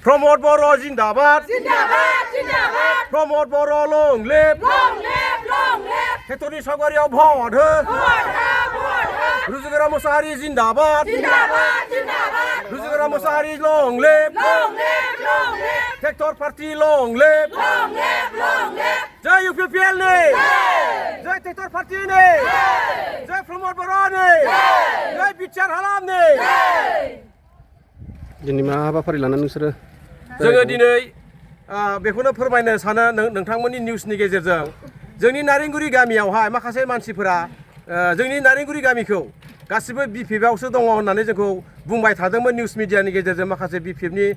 Promote Boro Zindabad. Zindabad, Zindabad. Promote Boro Long Live. Long live, long live. Hectori Sagari of Horde. Horde, horde. Ruzagara Musari Zindabad. Zindabad, Zindabad. Ruzagara Musari Long Live. Long live, long live. Hector Party Long Live. Long live, long live. Jai UPPL ne. Jai Hector Party ne. Jai Promote Boro ne. Jai Bichar Halam ne. दिनै मा हाबाफारि लानानै नोंसोरो जोङो दिनै बेखौनो फोरमायनो सानो नोंथांमोननि निउसनि गेजेरजों जोंनि नारेंगुरि गामियावहाय माखासे मानसिफोरा जोंनि नारेंगुरि गामिखौ गासिबो बिपिएफआवसो दङ होननानै जोंखौ बुंबाय थादोंमोन निउस मिडियानि गेजेरजों माखासे बिपिएफनि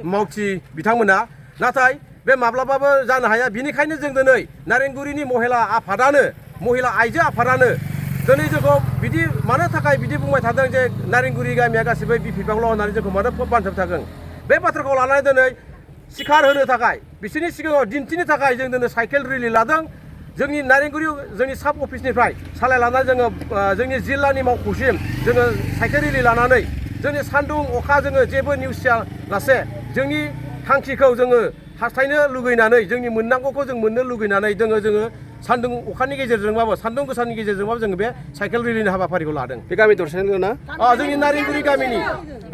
मावथि बिथांमोना नाथाय बे माब्लाबाबो जानो हाया बिनिखायनो जों दिनै नारेंगुरिनि महिला आफादानो महिला आइजो आफादानो दिनै जोंखौ बिदि मानो थाखाय बिदि बुंबाय थादों जे नारेंगुरि गामिया गासिबो बिपिएफआवल' होननानै जोंखौ मानो बानजाब थागोन बे बाथ्राखौ लानानै दिनै सिखार होनो थाखाय बिसोरनि सिगाङाव दिन्थिनो थाखाय जों दिनै साइकेल रेलि लादों जोंनि नारेंगुरि जोंनि साब अफिसनिफ्राय सालायलांनानै जोङो जोंनि जिल्लानि मावख'सिम जोङो साइकेल रेलि लानानै जोंनि सान्दुं अखा जोङो जेबो निउस जायालासे जोंनि थांखिखौ जोङो हास्थायनो लुगैनानै जोंनि मोननांगौखौ जों मोननो लुगैनानै जोङो सान्दुं अखानि गेजेरजोंबाबो सान्दुं गोसानि गेजेरजोंबाबो जोङो बे साइकेल रेलिनि हाबाफारिखौ लादों बे गामि दरसेनिल' ना जोंनि नारेंगुरि गामिनि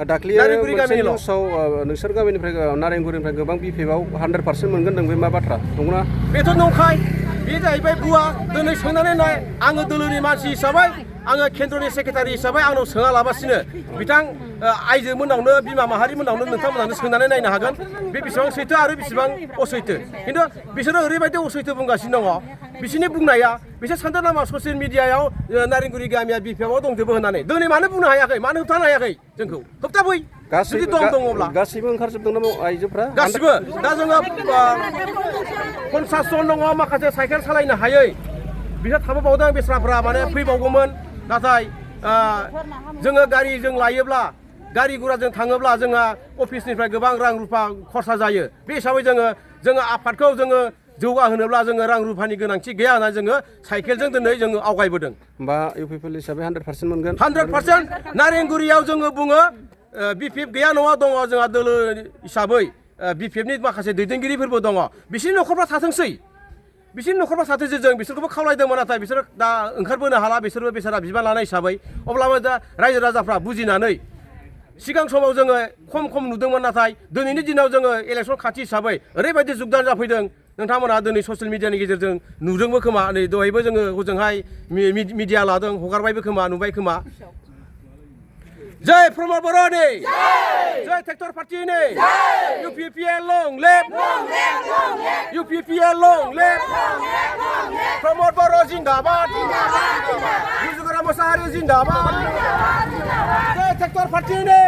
दाख्लै नारेंगुरि मोनसे गामिनिल' निउसाव नोंसोर गामिनिफ्राय नारेंगुरिनिफ्राय गोबां बिपिएफआव 100% मोनगोन नों बे मा बाथ्रा नंगौना बेथ' नंखाय बे जाहैबाय बुवा दिनै सोंनानै नाय आङो दोलोनि मानसि हिसाबै आङो केन्द्रनि सेक्रेटारि हिसाबै आंनाव सोङालाबासिनो बिथां आइजोमोनावनो बिमा माहारिमोनावनो नोंथांमोनानो सोंनानै नायनो हागोन बे बेसेबां सैथो आरो बेसेबां असैथो खिन्थु बिसोरो ओरैबायदि असैथो बुंगासिनो दङ बिसोरनि बुंनाया बिसोर सानदों नामा ससियेल मिडियायाव नारेंगुरि गामिया बिपिएफआव दंजोबो होननानै दिनै मानो बुंनो हायाखै मानो होबथानो हायाखै जोंखौ होबथाबै जुदि दङब्ला गासैबो ओंखारजोबदों नामा आइजोफ्रा गासिबो दा जोङो 50 जन दङ माखासे साइकेल सालायनो हायै बिसोर थाबोबावदों बेस्राफ्रा माने फैबावगौमोन नाथाय जोङो गारिजों लायोब्ला गारि गुराजों थाङोब्ला जोंहा अफिसनिफ्राय गोबां रां रुफा खरसा जायो बे हिसाबै जोङो आफादखौ जोङो जौगाहोनोब्ला जोङो रां रुफानि गोनांथि गैया होननानै जोङो साइकेलजों दिनै जोङो आवगायबोदों होमबा इउपिपिएल हिसाबै 100% मोनगोन 100% नारेंगुरियाव जोङो बुङो बिपिएफ गैया नङा दङ जोंहा दोलो हिसाबै बिपिएफनि माखासे दैदेनगिरिफोरबो दङ बिसोरनि न'खरफ्रा थाथोंसै बिसोरनि न'खरफ्रा थाथोंसै जों बिसोरखौबो खावलायदोंमोन नाथाय बिसोरो दा ओंखारबोनो हाला बिसोरबो बेसारा बिबान लानाय हिसाबै अब्लाबो दा रायजो राजाफ्रा बुजिनानै सिगां समाव जोङो खम नुदोंमोन नाथाय दिनैनि दिनाव जोङो इलेक्सन खाथि हिसाबै ओरैबायदि जुगदान जाफैदों नोंथांमोनहा दिनै ससियेल मिडियानि गेजेरजों नुदोंबो खोमा नै दहायबो जोङो हजोंहाय मिडिया लादों हगारबायबो खोमा नुबाय खोमा जय प्रमोद बर'नि जय ट्रेक्टर पार्टीनि UPPL long live UPPL long live Pramod Boro' जिंदाबाद रुजुगोरा मोसाहारि जिंदाबाद जय ट्रेक्टर पार्टीनि